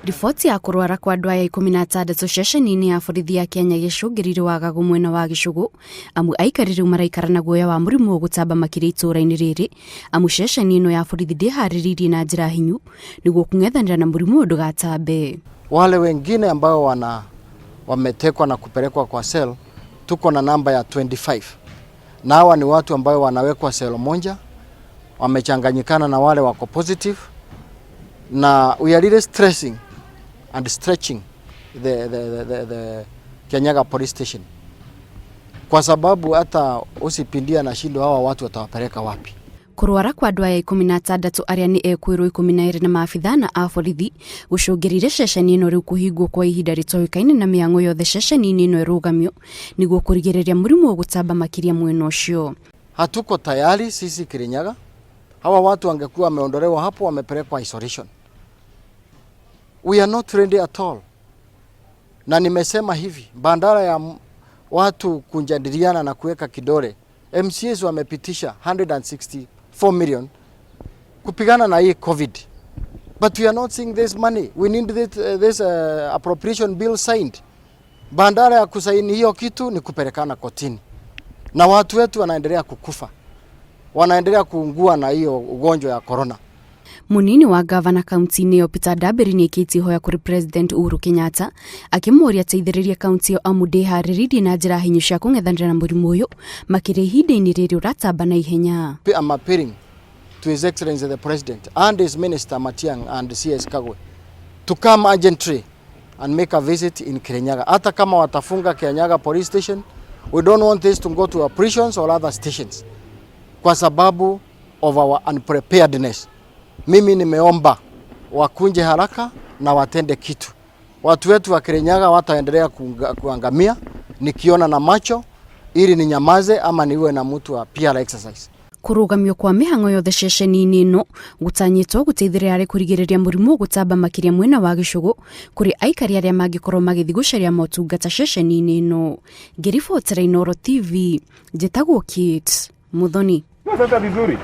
Riboti ya kũrwara kwa andũ aya 16 ceceni-inĩ ya borithi ya Kenya gĩcũngĩrire wagagu mwena wa gĩcũgũ amu aikari rĩu maraikara na guoya wa mũrimũ gũtamba makĩria itũũra-inĩ rĩrĩ amu ceceni ĩno ya borithi ndĩharĩrĩirie na njĩra hinyu nĩguo kũng'ethanĩra na mũrimũ ũyũ ndũgatambe. Wale wengine ambao wana wametekwa na kupelekwa kwa cell, tuko na namba ya 25 na hawa ni watu ambao wanawekwa cell moja, wamechanganyikana na wale wako positive, na we are really stressing and stretching the Kianyaga police station kwa sababu hata usipindia na shindo hawa watu watawapeleka wapi? Kũrwara kwa andũ aya 16 arĩa nĩ ekwĩrwo 12 na maabitha na a borithi gũcũngĩrĩire ceceni ĩno rĩu kũhingwo kwa ihinda rĩtoĩkaine na mĩang'o yothe ceceni-inĩ ĩno ĩrũgamio nĩguo kũrigĩrĩria mũrimũ ũyũ gũtamba makĩria mwena ũcio. Hatuko tayari sisi Kirinyaga. Hawa watu wangekuwa wameondolewa hapo, wamepelekwa isolation. We are not ready at all. Na nimesema hivi, badala ya watu kujadiliana na kuweka kidole, MCAs wamepitisha 164 million kupigana na hii COVID. But we are not seeing this money. We need this appropriation bill signed. Badala ya kusaini hiyo kitu ni kupelekana kotini, na watu wetu wanaendelea kukufa, wanaendelea kuungua na hiyo ugonjwa ya corona. Munini wa gavana kaunti-inĩ ĩyo Peter Ndambĩri nĩ ĩkĩtie ihoya kũrĩ President Uhuru Kenyatta akĩmũũria ateithĩrĩrie kaunti ĩyo amu ndĩharĩrĩirie na njĩra hinyu cia kũng'ethanĩra na mũrimũ ũyũ makĩria ihinda-inĩ rĩrĩ ũratamba na ihenya. I'm appealing to His Excellency the President and his Minister Matiang'i and CS Kagwe to come urgently and make a visit in Kirinyaga. Hata kama watafunga Kirinyaga police station, we don't want this to go to our prisons or other stations kwa sababu of our unpreparedness. Mimi nimeomba wakuje haraka na watende kitu. Watu wetu wa Kirinyaga wataendelea kuangamia nikiona na macho, ili ninyamaze ama niwe na mtu wa PR exercise. Kũrũgamio kwa mĩhang'o yothe ceceni-inĩ ĩno gũtanyĩtwo gũteithĩrĩria harĩ kũrigĩrĩria mũrimũ gũtamba makĩria mwena wa gĩcũgũ kũrĩ aikari arĩa mangĩkorwo magĩthiĩ gũcaria motungata ceceni-inĩ ĩno. Ngĩribotera Inooro TV, njĩtagwo Kate Muthoni. Sasa vizuri.